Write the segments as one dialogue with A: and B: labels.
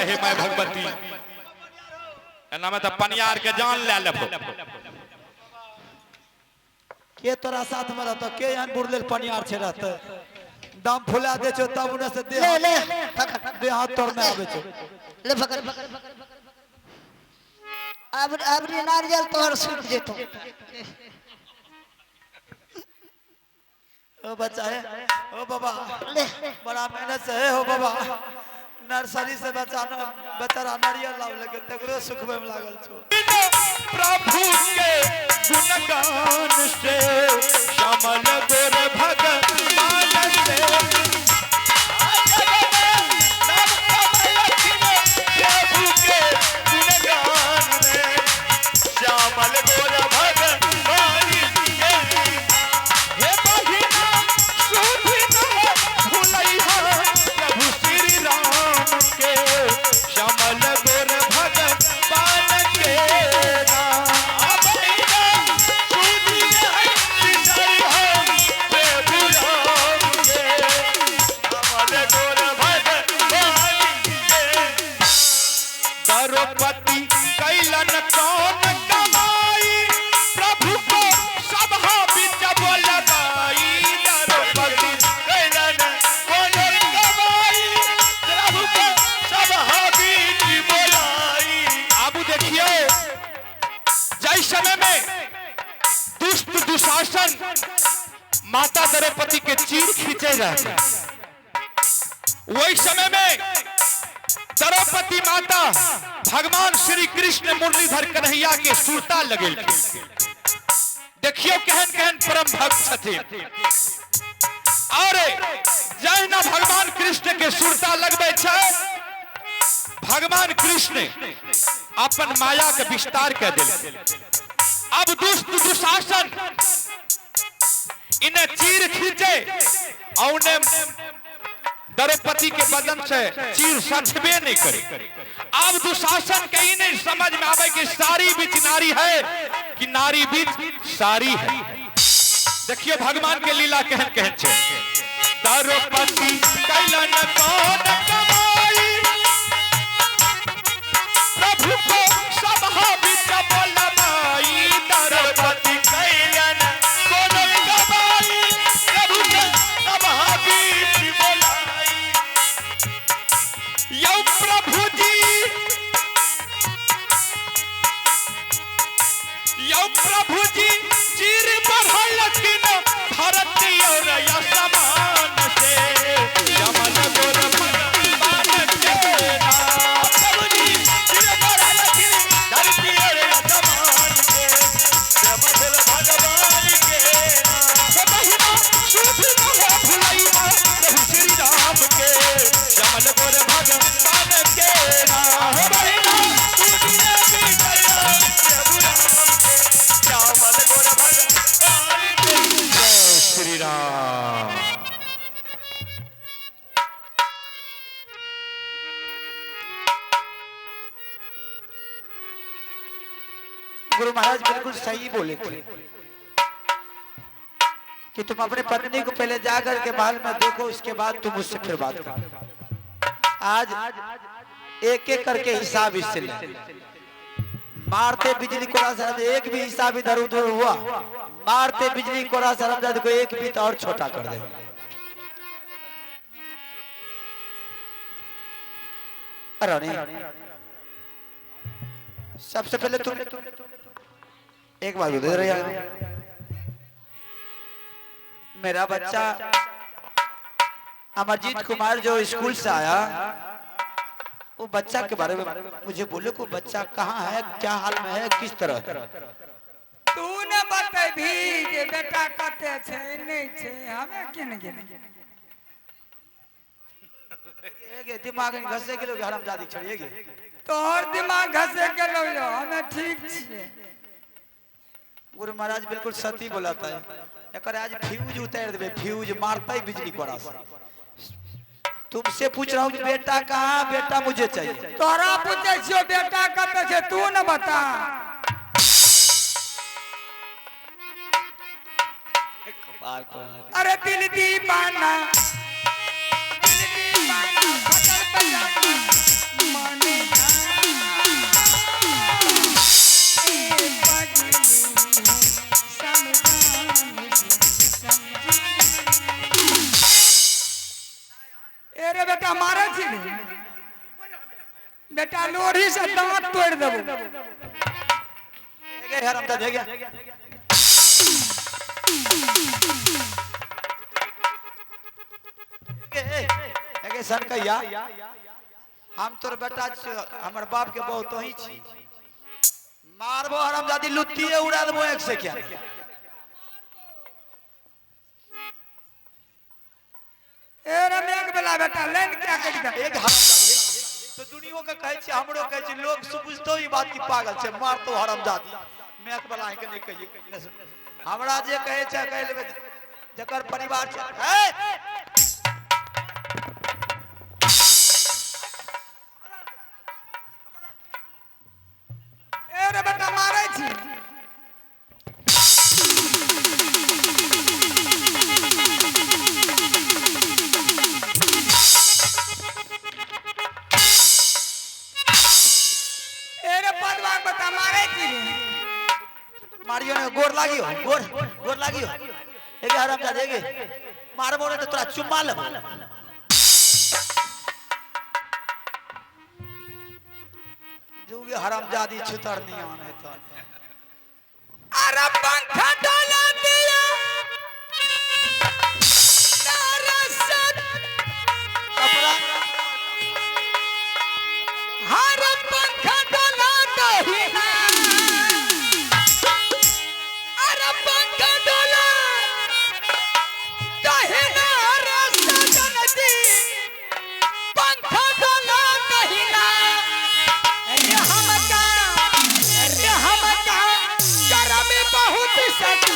A: हे my Bhagwati. एना में त पनियार के जान ले लेबो।
B: के तोरा साथ में रहतो? के एहन बुढ़लेल पनियार छै रहते? दम फुला दे छौ तब उन्ने से देह
C: ले ले
B: देह हाथ तोड़ने आबै छौ।
C: ले पकड़। अब अब रे नारियल तोहर सूख जेतो।
B: ओ बच्चा है, ओ बाबा
C: ले
B: बड़ा मेहनत से है हो बाबा। नर्सरी से बच्चा बेचारा नारियल लाव लेके तकरो सुखबे में लागल छो।
A: प्रभु के गुणगान से श्यामल गोर भगवान से प्रभु के गुणगान में श्यामल गोर भगवान के। हे बहिना सुधि न भुलैहा प्रभु श्री राम के श्यामल गोर भगवान के। बहिना सुधि न बिसरिहा प्रभु राम के श्यामल गोर भगवान के। द्रौपदी कैलन कौन कमाई प्रभु को सभा बिच बोलबाई। द्रौपदी कैलन कौन कमाई प्रभु को सभा बिच बोलाई। आबू देखिए जय समय में दुष्ट दुशासन माता द्रौपदी के चीर खींचे रहते, वही समय में द्रौपदी माता भगवान श्री कृष्ण मुरलीधर कन्हैया के सुरता लगेलखिन। देखियो केहन केहन परम भक्त छथिन। और जहिना भगवान कृष्ण के सुरता लगबै छै, भगवान कृष्ण अपन माया के विस्तार कर देलखिन। अब दुष्ट दुशासन इन्हें चीर खींचे और उन्हें द्रौपदी के बदन से चीर सचबे नहीं करे। अब दुशासन के ही नहीं समझ में आवे कि सारी बीच नारी है कि नारी बीच सारी है। देखियो भगवान के लीला केहन केहन छै। द्रौपदी कैलन कौन कमाई प्रभु को सभा बिच बोलबाई। द्रौपदी कैलन कौन कमाई प्रभु को सभा बिच बोलाई। यौ प्रभु जी, यौ प्रभु जी चीर बढ़लखिन धरती और आसमान से यमन गोर भगवान के नाम। प्रभु जी चीर बढ़लखिन धरती और आसमान से यमन भगवान के नाम। महिमा सुधि न भुलैहा प्रभु श्री राम के यमन गोर भगवान के नाम। महिमा सुधि न भुलैहा प्रभु राम के श्यामल गोर भगवान के। जय श्री राम।
B: गुरु महाराज बिल्कुल सही बोले थे कि तुम अपने पत्नी को पहले जाकर के महल में देखो, उसके बाद तुम मुझसे फिर बात करो। आज एक एक करके हिसाब इससे ले मारते बिजली कोरा सरम, एक भी हिसाब इधर उधर हुआ मारते बिजली कोरा सरमजाद को एक बीत और छोटा कर दे। अरे नहीं, सबसे पहले तुम एक बार उधर यार, मेरा बच्चा अमरजीत कुमार जो स्कूल से आया, वो बच्चा के बारे में मुझे बोले को बच्चा कहाँ है, क्या हाल में है, किस तरह है।
D: तू ने बतेबी जे बेटा कते छै नहीं छै, हमें केने गेल।
B: दिमाग में घसे गेलो हरामजादी छोड़िए गे।
D: तोहर दिमाग घसे गेलो यो, हमें ठीक छिए।
B: गुरु महाराज बिल्कुल सती बोलाता है। एकर आज फ्यूज उतार देबे, फ्यूज मारता ही बिजली कोरा से। तुमसे पूछ रहा हूँ कि बेटा कहाँ, बेटा मुझे चाहिए।
D: तोरा पूछे छियो बेटा कते छै, तू न बता। अरे दिल दीवाना, दिल दीवाना, फटल पजामा, मन बेटा लोढ़ी से दांत तोड़ देबो।
B: गे हरामजादी हे गया। गे सन कहिया हम तोर बेटा हमर बाप के बहुत ही छी, मारबो हरामजादी लुत्तिए उड़ा देबो एक से क्या।
D: ए रे मेघ वाला बेटा लाइन क्या कटि दे।
B: एक हरामजादी तो दुनियो के कहै छी, हमरो कहै छी, लोग बुझतो ई बात की पागल छै, मारतो हरामजादी। मेघ वाला के नहीं कहिए, हमरा जे कहै छै कहि लेबै, जकर परिवार छै।
D: ए रे बेटा मारै छी। ए रे पदवा बेटा मारै छी।
B: मारियो ने गोर लागियो, गोर गोर लागियो। एगे हरामजादी एगे मारबो ने तो तोरा चुम्मा लेबो। जुगे हरामजादी छुतर नहीं आने तो।
D: अरे पंखा डोला दिया नारसद
B: कपड़ा
D: हर पंखा डोला दहिना। अरे पंखा डोला दहिना रसद नदी पंखा डोला दहिना। रे हमका रे हमका करम बहुत सता।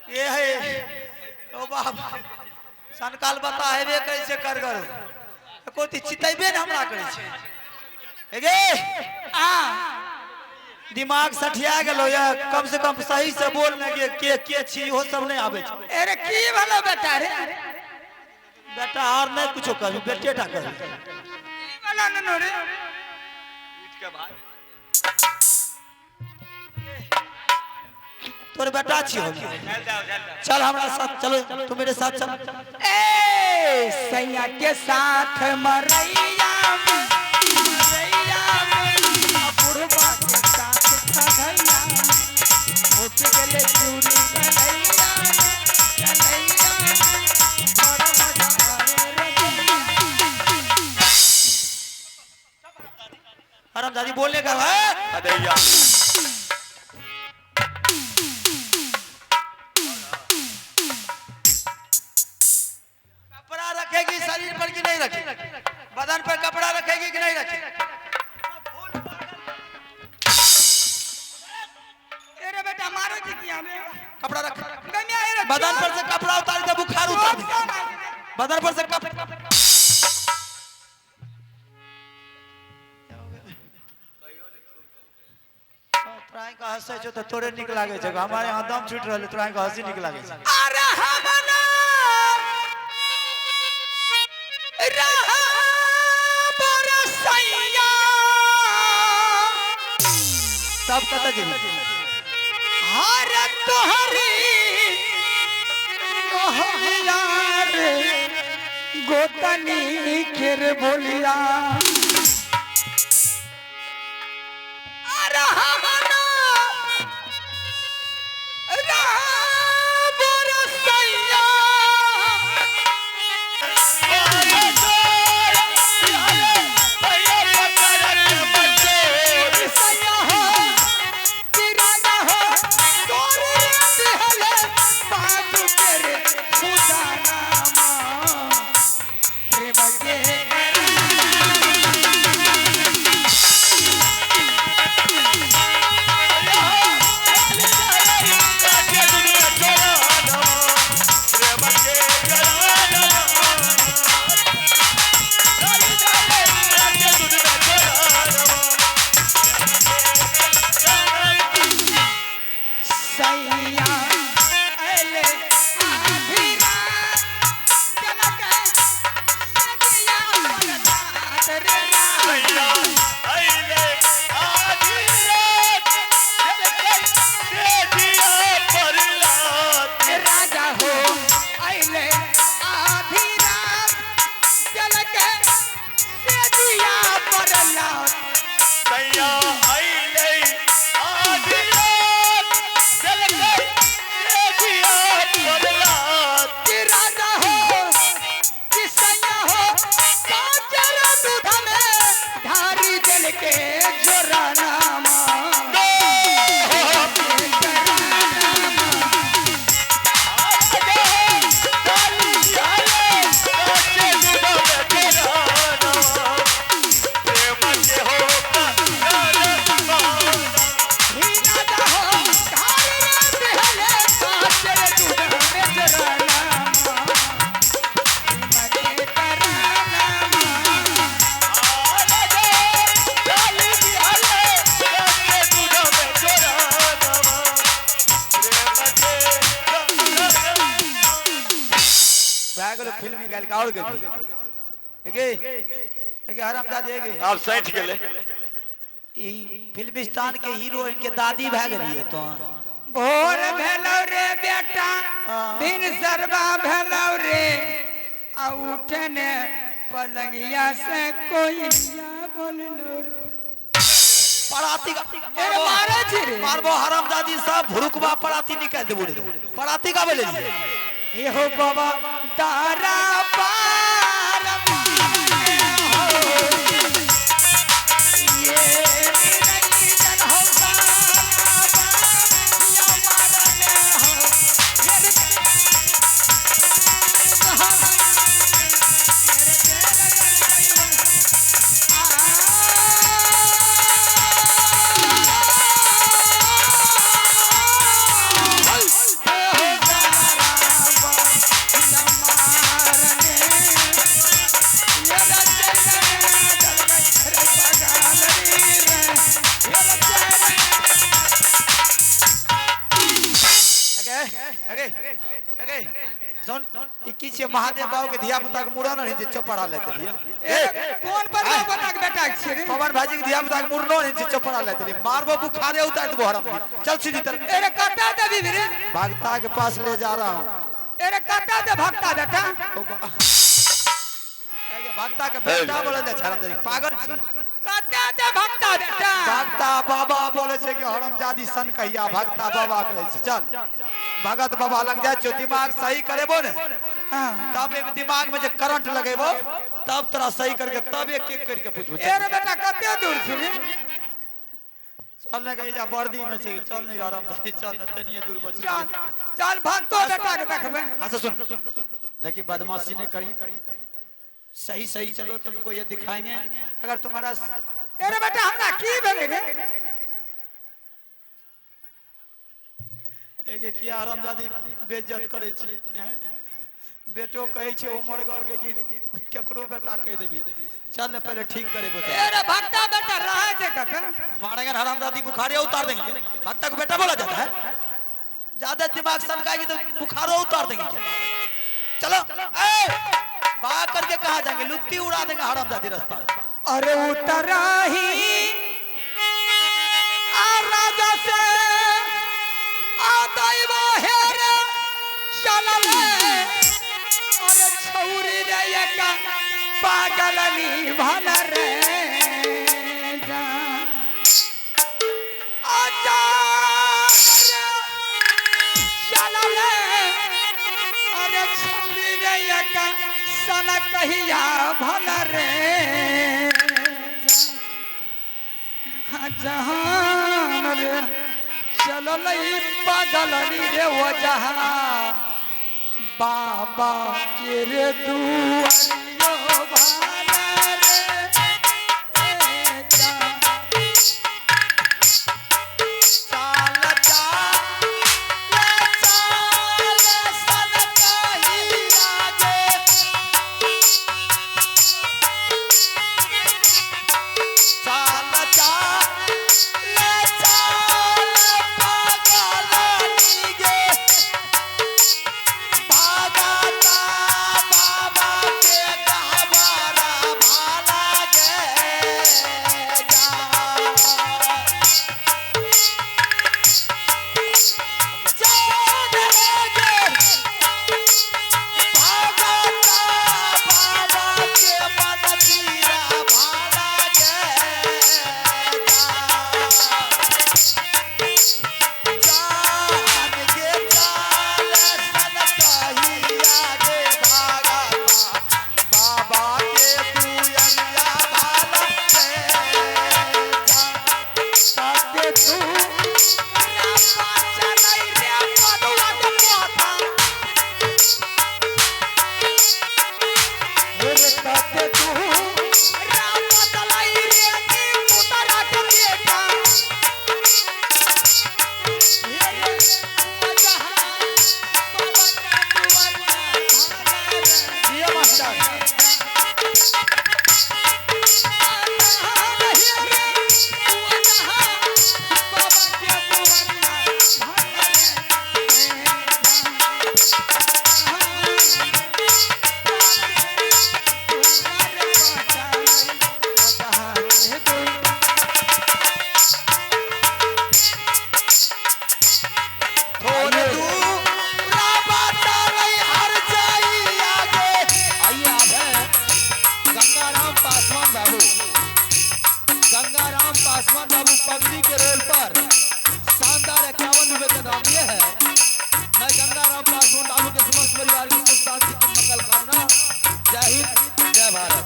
B: ये है ओ बाप सनकाल बता हेबे कैसे कर करो कोती चितैबे ने हमरा करै छै। एगे
D: आ
B: दिमाग सठिया गेलो या कम से कम सही से बोल ने के छी हो सब नहीं आबै छै।
D: अरे की भेलो बेटा रे?
B: बेटा और नहीं कुछो करू, बेटे टा करू।
D: की भेलो ननू रे?
B: तोर बेटा छी हम, चल हमरा साथ चलो, तू मेरे साथ चल।
D: ए सैया के साथ मरैया मरैया बुढ़वा के साथ खगैया उठ गेले चूड़ी कलैया कलैया बड़ा मजा आए रे।
B: हरामजादी बोलने का है।
A: अदैया
B: कपड़ा रखेगी शरीर पर कि नहीं रखेगी? बदन पर कपड़ा रखेगी कि नहीं रखेगी?
D: अरे बेटा मारो जी की हमें
B: कपड़ा रख,
D: गम्या रे
B: बदन पर से कपड़ा उतार दे, बुखार उतार दे। बदन पर से कपड़ा तोरा के हंसै छौ त तोरे नीक लागै छौ, हमारे यहाँ दम छूट रहल, तोरा के हंसी नीक लागै छै।
D: अरे हमना रहा बरसैया
B: तब कतऽ जेबही?
D: हर तोहरी कहलिया रे गोतनी खेर बोलिया। अरे हमना रहा बरसैया सैया हो किराना हो तोरे दिहले बाजू के रे खुदा नामा प्रेम के। लात।
A: सैया अइलै आधी रात, देलकै सेजिया पर लात।
D: कि राजा हो कि सैया हो, काचर दूध में ढारी दिल के जोराना माँ। राजा हो ढारी रे दिहले काचर दूध में जोराना माँ। प्रेम के कराना माँ।
B: भए गेलो फिल्म निकालि के आओर गेली। हेगे हेगे हरामजादी हेगे।
A: आब सठि गेलै।
B: ई फिल्मिस्तान के हीरोइन के दादी भए गेलियै तो।
D: भोर भेलौ रे बेटा, दिन सरबा भेलौ रे, आ उठने पलंगिया से कोई बोललो रे।
B: पराती
D: अरे मारे छी रे।
B: मारबो हरामजादी सब भुरुकबा पराती निकालि देबो रे। पराती गाबै ले जी।
D: एहो बाबा तारा पार हो, ये निरंजन हो सारा या मारने हो, ये रे
B: हेगे हेगे हेगे सुन, ई की छियै महादेव बाबू के धिया पुता के मुड़न रहै छै चौपड़ा लए देलियै।
D: कोन पर बता के बेटा छियै रे?
B: पवन भाजी के धिया पुता के मुड़नो रहै छै चौपड़ा लए देलियै। मारबो बुखारे उतारि देबो हरामजादी। चल सीधी तरफ।
D: अरे कटा देबी रे?
B: भगता के पास ले जा रहा हूँ।
D: अरे कटा दे भक्ता बेटा।
B: ओ हेगे भगता के बेटा बोलल जाइ छै हरामजादी, पागल छी।
D: कटा दे भक्ता बेटा।
B: भगता बाबा बोले छै कि हरामजादी सन कहिया भगता बाबा कहै छै। चल भगत बाबा लग जाइ छौ, दिमाग सही करेबो ने तब एमे दिमाग में जे करंट लगेबो तब तोरा सही करके तब एक एक करके पूछबो।
D: अरे बेटा कते दूर छी रे?
B: चल ने कही जा बर्दी में छै, चल ने हरामजादी, चल ने तनिए दूर बच।
D: चल चल भक्तो बेटा के देखबै।
B: अच्छा सुन, देखिए बदमाशी नहीं करी, सही सही चलो, तुमको ये दिखाएंगे। अगर तुम्हारा
D: अरे बेटा हमरा की भेलै रे?
B: एगे किया हरामजादी बेइज्जत करै छी हैं? बेटो कहै छै उमर गौर के कि केकरो बेटा कहि देबी। चल ने पहले ठीक करेबो तो।
D: अरे भक्ता बेटा रहै छै कतऽ?
B: मारेंगे हरामजादी, बुखारे उतार देंगे। भक्ता को बेटा बोला जाता है, ज्यादा दिमाग सनकाएगी तो बुखारो उतार देंगे। क्या चलो ए भाग करके कहाँ जाएंगे, लुत्ती उड़ा देंगे हरामजादी रास्ता।
D: अरे उतराही आ राजा से आ दैवा हेर चलल, अरे छौरी रे एका पागलनी भल रे जा। आ जा रे चलल, अरे छौरी रे एका सन कहिया भल रे जा। जहान रे चलल पागलनी रे वो जहां बाबा के रे दुआरियो भाला रे जा।
B: चाल चाल चाल सन कहिया गे, चाल चाल चाल पागलनी गे, भागता बाबा के गहबरा।
E: पासवान बाबू पगड़ी के रोल पर शानदार 51 रुपए का दाम ये है। मैं गंगा राम पासवान बाबू के समस्त परिवार की सुख शांति की मंगल कामना। जय हिंद, जय भारत।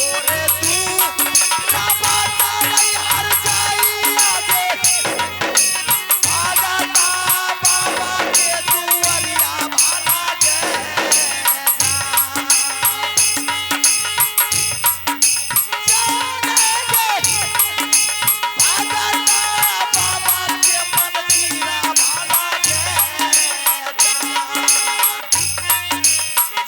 B: ओरे तू बाबा ताई हर जाई आगे भागता बाबा के दुआरिया भाला गे जाने गे भागता बाबा के मंदिरा भाला गे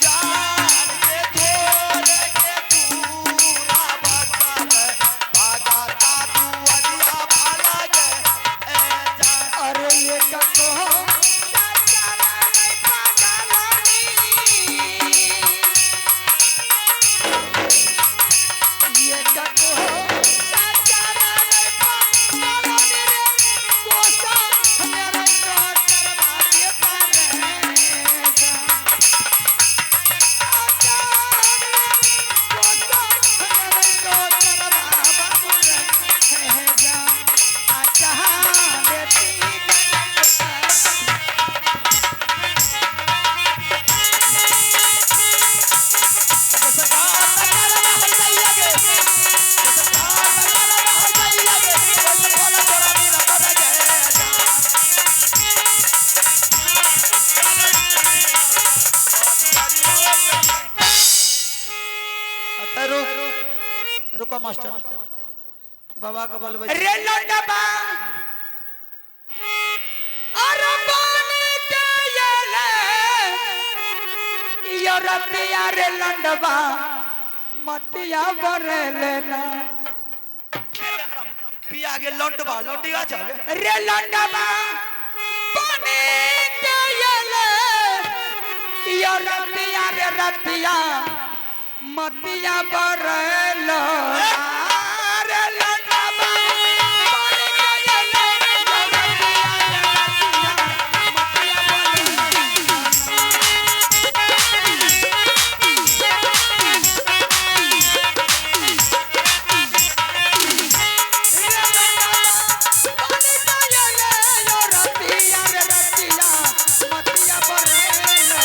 B: जान के तोरे के दूरा बतावे भागता दुआरिया भाला गे जान।
D: अरे ये कको ये कको
B: रुक रुको मास्टर बाबा के बोलबै
D: रे लौंडबा अरे पानी के येले यो रतिया रे लौंडबा मतिया बरे लेना
B: पिया गे लौंडबा लौंडिया चल
D: रे लौंडबा पानी के येले यो रतिया रे रतिया मतिया बरे लो रे लौंडबा पानी के येले यो रतिया रे रतिया मतिया बरे लो।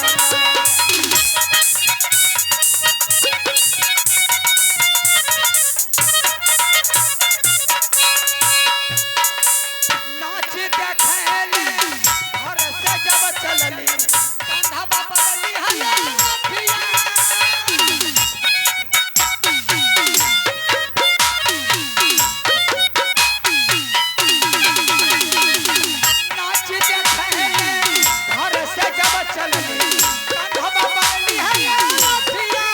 D: नाच देखले घर से जब चलली कंधवा बरली है लाठिया।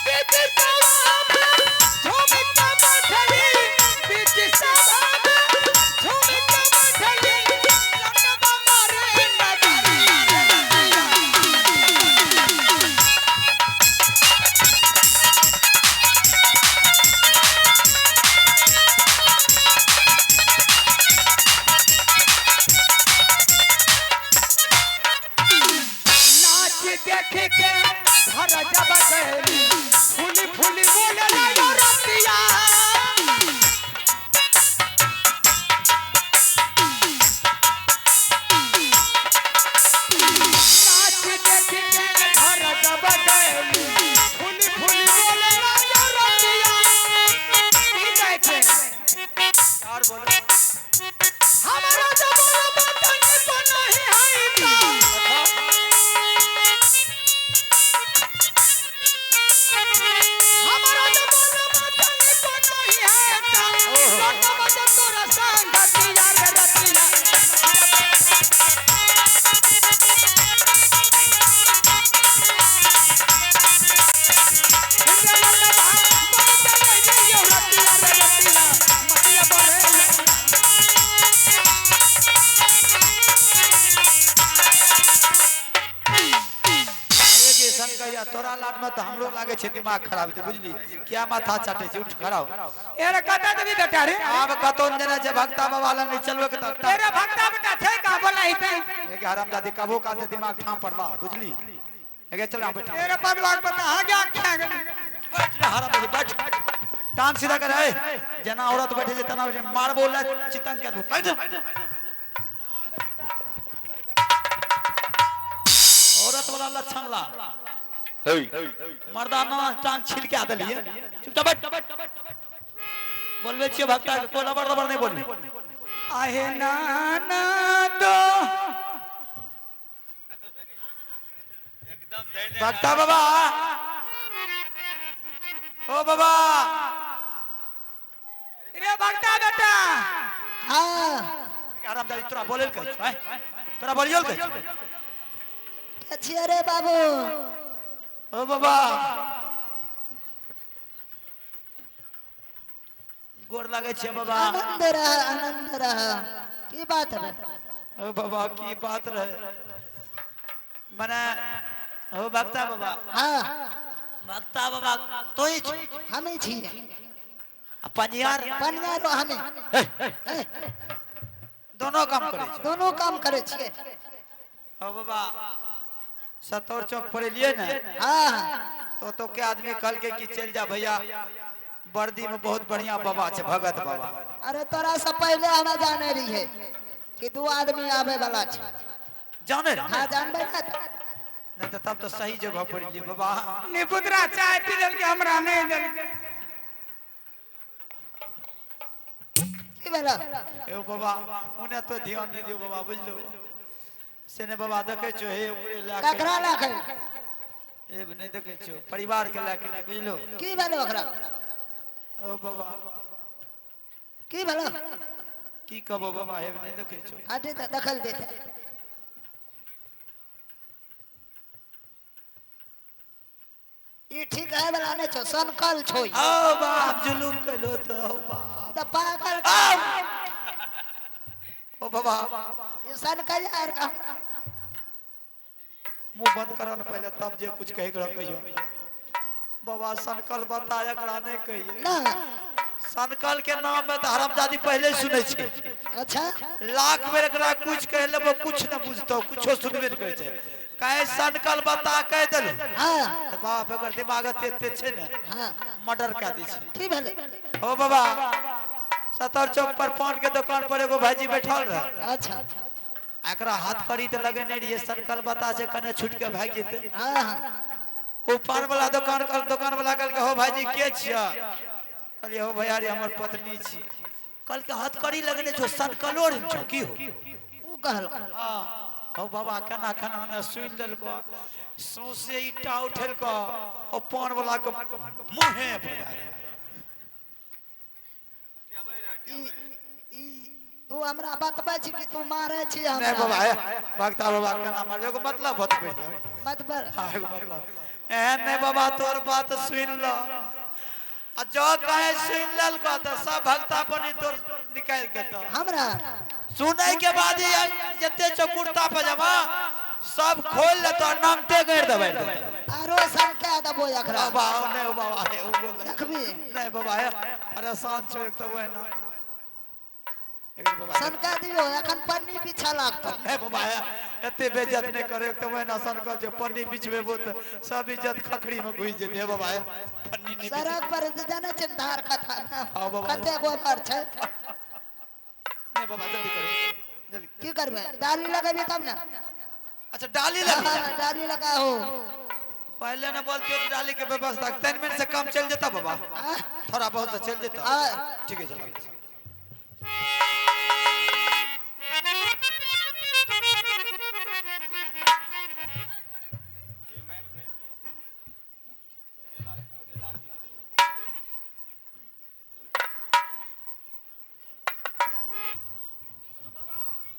D: बीच सभा में झूम के बैठली, बीच सभा में झूम के बैठली, लंडवा मारे नगरिया रे नदिया। नाच देख के घर जब गई फूली फूली बोले लायो रतिया। नाच देख के घर जब गई फूली फूली बोले लायो रतिया। की कहै छै?
B: और बोलो
D: हमारा जमाना बतन को नहीं है ता। हमारा जमाना बतन को नहीं है ता। लौंडवा जब तोरा संग दिया रे रतिया। रे लौंडवा, बन के नहीं यो रतिया रे रतिया। मतिया बरेला।
B: ए गे कहिया तोरा लाट में तो हमरो लागे छै दिमाग खराब छै बुझली क्या माथा चाटे छै उठ खड़ा हो।
D: एरे कतऽ देबी बेटा रे
B: आब कतौ ने जेना छै भक्ता बाबा लग नहीं चलबे के
D: तेरे भक्ता बेटा छै का बोला हितै।
B: एगे हरामजादी कबो का ते दिमाग ठाम पर बा बुझली। एगे चल यहाँ बैठा।
D: मेरे परिवार बता आ गया क्या गली।
B: बैठ रे हरामजादी बैठ, टांग सीधा कर। ए जना औरत बैठे जे तना बैठे मार बोल चितंग के बैठ। औरत वाला लक्षण ला मर्दाना टांग छिल के आ देलिए। चुपचाप बैठ। बोलबे छियै भक्ता के कोई लबर लबर नहीं बोलबे।
D: आहे नाना दो
B: भक्ता बाबा, ओ बाबा
D: रे भक्ता बेटा।
C: हाँ
B: हरामजादी तोरा बोले कहै छौ, तोरा बोलियो कहै छौ।
C: के छियै रे बाबू?
B: ओ बाबा गोर लागै छै बाबा।
C: आनंद रह, आनंद रह। की बात रहे?
B: ओ बाबा की बात रहे मने हो भक्ता बाबा।
C: हाँ
B: भक्ता बाबा तो ही
C: हमें छियै।
B: पनियार
C: पनियारो हमें
B: दोनों काम करे छै।
C: दोनों काम करे छियै।
B: ओ बाबा सतौर चौक पर एलियै ने।
C: हाँ
B: तो के आदमी कहल के कि चल जा भैया बर्दी में बहुत बढ़िया बाबा छै भगत बाबा।
C: अरे तोरा से पहले हमें जाने रही है कि दो आदमी आवे वाला छै।
B: जाने रहे?
C: हाँ जानबे ना।
B: नहीं तो तब तो सही जगह पर एलियै बाबा।
D: निपुत्रा चाय पी देलकै हमरा नहीं देलकै।
C: की भेलो?
B: ए बाबा उन्हें तो ध्यान नहीं दियो बाबा बुझलो। से ने बाबा देखे छो हे ओकरे लए के।
C: ककरा लए के?
B: ए नहीं देखे छो परिवार के लए के नहीं बुझलो।
C: की भेलो ओकरा?
B: ओ बाबा
C: की भेलो?
B: की कहबो बाबा हे नहीं देखे छो।
C: हटे त दखल देते। ई ठीक है वाला नहीं छो, सनकल छो।
B: ओ बाप जुलूम कइलो तो ओ बाप
C: त पागल।
B: ओ बाबा
C: ई सनकल यार का
B: मुंह बंद करो न पहले तब जे कुछ कहे के कहियो। बाबा सनकल बता एकरा नहीं कहिए
C: ना।
B: सनकल के नाम में तो हरामजादी पहले ही सुनै छै।
C: अच्छा
B: लाख बेर एकरा कुछ कह लेबो कुछ न बुझतो, कुछो सुनबे न करै छै। कहे सनकल बता कह देलु।
C: हाँ
B: त बाप एकर दिमाग एते एते छै ने।
C: हाँ
B: मर्डर कए दै छै।
C: की भेलै?
B: ओ बाबा सतर चौक पर पान के दुकान पर एगो भाईजी बैठल रहे।
C: अच्छा
B: एकरा हाथ करी त लगेने रहिए सनकल बता से कने छूट के भागि जेतै।
C: हाँ हाँ
B: ओ पान वाला दुकान दुकान वाला कहलकै हो भाईजी के छियै? कहलियै हो भैया रे हमर पत्नी छी। कहलकै हथकड़ी लगने छौ सनकलो रे छौ की हो?
C: ऊ कहल।
B: हाँ हो बाबा केना केना ने सुनि लेलको, सौंसे ईटा उठेलको ओ पान वाला के मुँहे पर दए देलको।
C: ई तू हमरा बतबै छी कि तू मारै छी हमरा?
B: नहीं बाबा भक्ता बाबा केना मारै एगो मतलब बतबै।
C: मतलब
B: हाँ एगो मतलब एहन नहीं बाबा तोर बात सुनि ल आ जो कहे सुनि लेलको त सब भक्ता पनी तोर निकालि देतो।
C: हमरा
B: सुनै के बाद ही जते छौ कुर्ता पजामा सब खोल लेतो नंगटे गाड़ि देबै।
C: आरो सनका देबो एकरा।
B: बाबा नहीं बाबा हे ओ बोल
C: देखबी
B: नहीं बाबा हे परेशान छौ एक त ओहिना। बाबा
C: सनका दियो एखन पन्नी बिछा लागतो।
B: नहीं बाबा हे एते बेइज्जत नहीं करे एक त ओहिना सनकल छै पन्नी बिछबेबो त सब इज्जत खखड़ी में घुसि जेतै। हे बाबा हे पन्नी नहीं
C: सड़क पर जे जाने छै धार कथा
B: हाँ बाबा।
C: कते गोबर छै।
B: नहीं बाबा जल्दी करो जल्दी।
C: की करबै? डाली लगेबी तब ने।
B: अच्छा डाली लगी।
C: हाँ, डाली लगाओ।
B: पहले न बोलते हो डाली के व्यवस्था 3 मिनट से काम चल जाता बाबा। थोड़ा बहुत तो चल जाता। ठीक है चलो।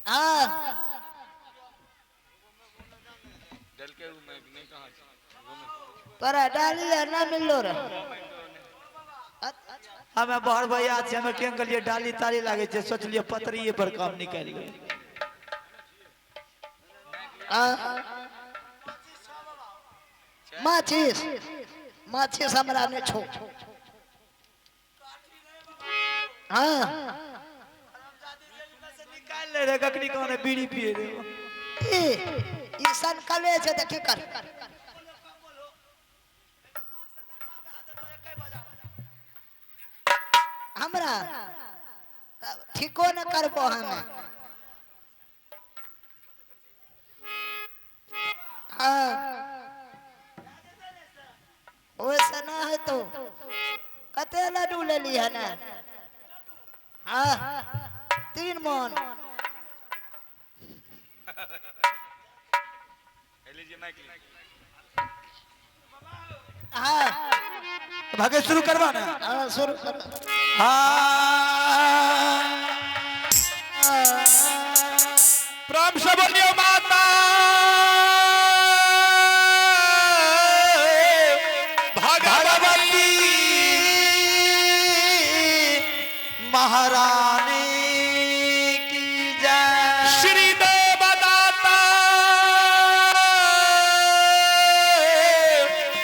C: हाँ तोरा डाली ना मिललो रे।
B: हमें बहर भैया छै हमें कें कहलिए डाली ताली लागे छै सोचलिए पतरिए पर काम निकालि गेल।
C: माचिस माचिस हमरा नहि छौ। हाँ
B: निकालि ले रे कखनी कहने बीड़ी पिए रे।
C: ई ई सनकले छै तऽ की कर। हमरा तब ठीको न करबो हमे। हाँ, ओहिसँ ना हेतौ। कते लड्डू लेली हन? हाँ, 3 मन। हाँ।
B: तो भागे शुरू करवा ना।
C: हाँ, शुरू करो।
B: हाँ।
A: प्रेम से बोलियो माता भगवती
B: भगवती महारानी की जय।
A: श्री देवदाता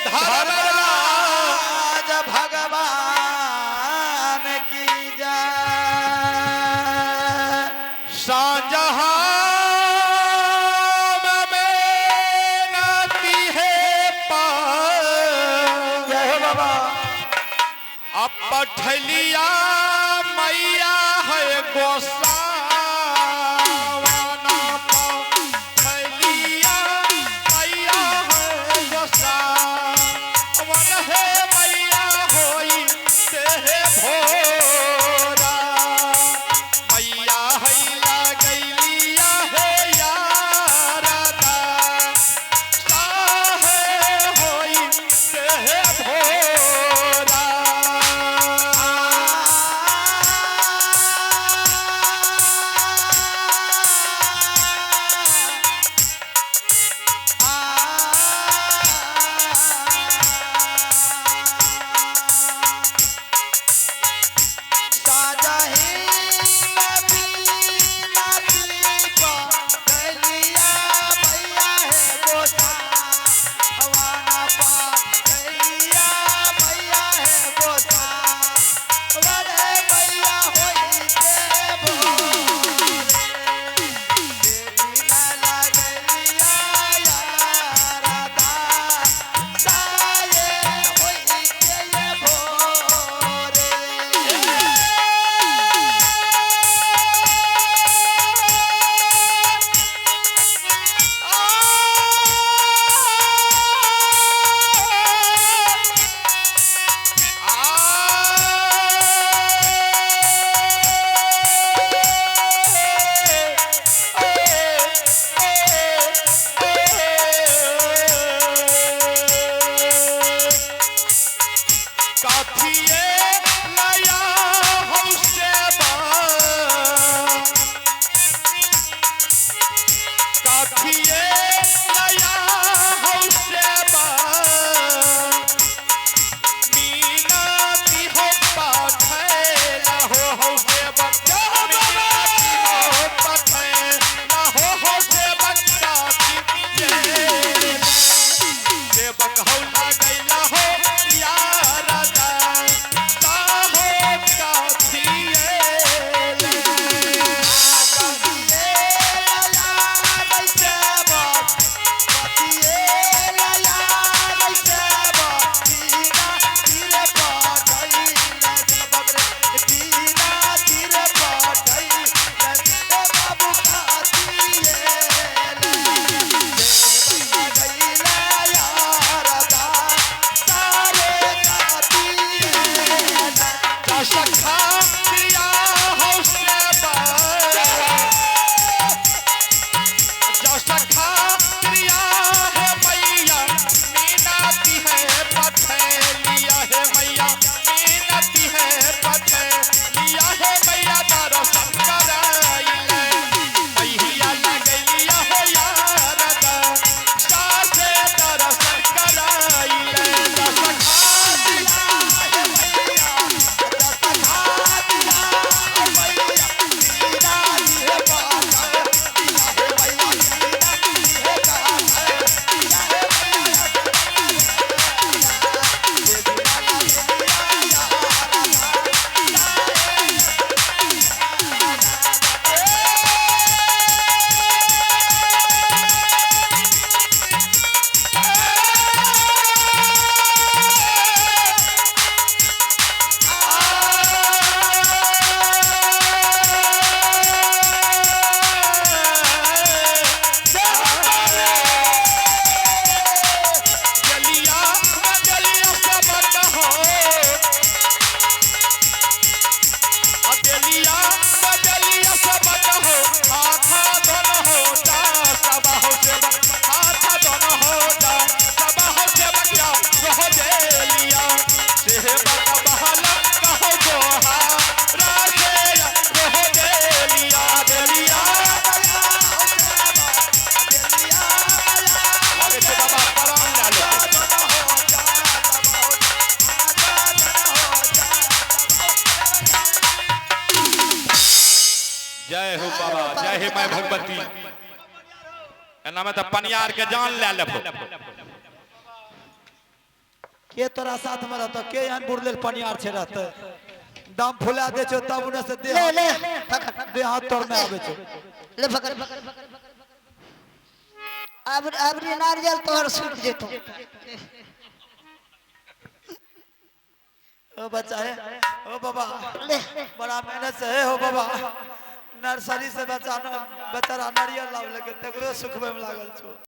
A: धर्मराज
B: धर्मराज भगवान की जय।
A: शाहजहां में नाती है पार।
B: जय हो बाबा।
A: अब पठलिया मैया है गोसावाना, पठलिया मैया है गोसावन है मैया होई तेरे भोरा। मैया है लगैलिया है यारदा साहे होई तेरे भोरा। काफिए लाया हम सेवा, काफिए लाया हम सेवा, मीनाती हो पाठैला हो हो सेवक, मीनाती हो पाठैला हो हो सेवक, काफिए सेवक हो लगैला हो यारा दा साहो काफिए ले।
B: सेवक
A: हे my Bhagwati, एना में तऽ पनियार के जान ले लेबो।
B: के तोरा साथ में रहतो, के एहन बुढ़ लेल पनियार छे रहते, दम फुला दे छो तब उन्हें से देह
C: ले ले पकड़,
B: देह हाथ तोड़ने आवे छो।
C: ले पकड़। अब अबरी नारियल तोहर सूख जेतो।
B: ओ बच्चा है, ओ बाबा
C: ले
B: बड़ा मेहनत से है हो बाबा, नर्सरी से बच्चा बेचारा नारियल लाव लेके तकरो सुखबे में लागल छो।